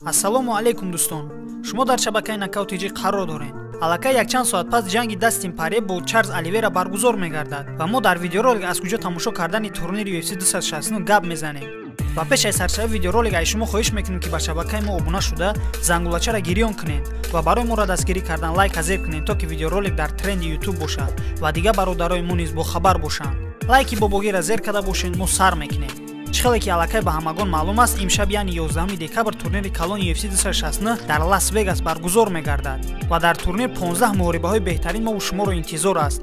Ассалому алайкум, дӯстон! Шумо дар шабакаи Нокаут ТЖ қарор доред. Аллакай якчанд соат пас ҷанги Дастин Порье бо Чарлз Оливера баргузор мегардад ва мо дар видеоролик аз куҷо тамошо кардани турнири UFC 269 гап мезанем. Ва пеш аз саршави видеоролик аз шумо хоҳиш мекунем, ки ба шабакаи мо обуна шуда, зангулачаро гирён кунед ва барои моро дастгирӣ кардан лайка зер кунед, то ки видеоролик дар тренди Ютуб бошад ва дигар бародарои мо низ бохабар бошанд. Лайки бобогиро зер карда бошед, мо сар мекунем. Чӣ хеле ки аллакай ба ҳамагон маълум аст, имшаб, яъне 11 декабр, турнири калони UFC 269 дар Лас Вегас баргузор мегардад ва дар турнир 15 муҳорибаҳои беҳтарин мову шуморо интизор аст.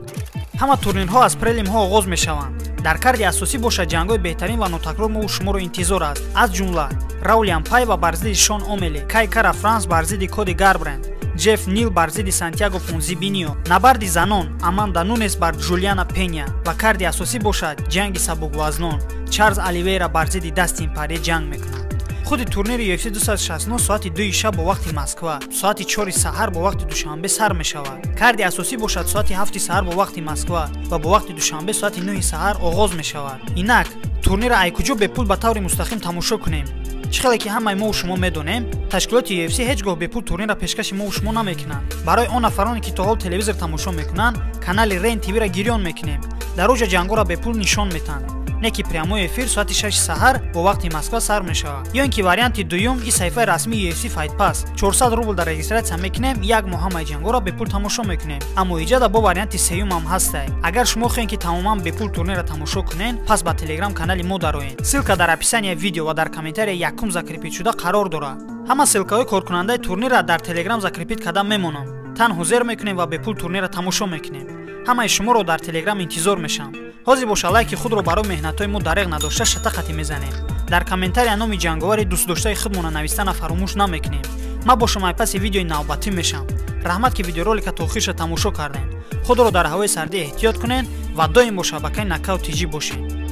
Ҳама турнирҳо аз прелимҳо оғоз мешаванд. Дар карди асосӣ бошад, ҷангҳои беҳтарин ва нотакрор мову шуморо интизор аст, аз ҷумла Раулиан Пайва бар зидди Шон Омели, Кай Кара Франс бар зидди Коди Гарбренд, Ҷеф Нил бар зидди Сантьяго Понзибинио, набарди занон Аманда Нунес бар Ҷулиана Пеня ва карди асосӣ бошад, ҷанги сабуквазнон Чарлз Оливейра бар зидди Дастин Порье ҷанг мекунад. Худи турнири UFC 269 соати 2 шаб бо вақти Москва, соати 4 саҳар бо вақти Душанбе сар мешавад. Карди асосӣ бошад, соати 7 саҳар бо вақти Москва ва бо вақти Душанбе соати 9 саҳар оғоз мешавад. Инак, турнирро ай куҷо бепул ба таври мустақим тамошо кунем? Чӣ хеле ки ҳамаи мову шумо медонем, ташкилоти UFC ҳеҷ гоҳ бепул турнирро пешкаши мову шумо намекунанд. Барои он нафароне, ки то ҳол телевизор тамошо мекунанд, канали Рен ТВро гирён мекунем. Дар оҷа ҷангҳоро бепул нишон метаҳанд, не ки прямой эфир соати 6 саҳар бо вақти Москва сар мешавад. Ё ин ки варианти дуюм и саҳифаи расмии UFC Fight Pass. 400 рубл дар регистрация мекунем, як моҳ ҳамаи ҷангҳоро бепул тамошо мекунем. Аммо иҷада бо варианти сеюм ҳам ҳастай. Агар шумо хоҳем, ки тамоман бепул турнирро тамошо кунен, пас ба телеграм канали мо дароед. Ссылка дар описания видео ва дар комментария якум закрепить шуда қарор дорад. Ҳама ссылкаҳои коркунандаи турнирро дар телеграм закрепить карда мемонам. Танҳо зер мекунем ва бепул турнирро тамошо мекунем. Ҳамаи шуморо дар телеграм интизор мешавам. Ҳозир боша, лайки худро барои меҳнатҳои мо дареғ надошта шатақате мезанем. Дар комментария номи ҷанговари дӯстдоштаи худмона навистана фаромӯш намекунем. Ман бо шумо паси видеои навбатӣ мешавам. Раҳмат, ки видеоролика то охирша тамошо кардем. Худро дар ҳавои сардӣ эҳтиёт кунед ва доим бо шабакаи Нокаут ТЖ бошед.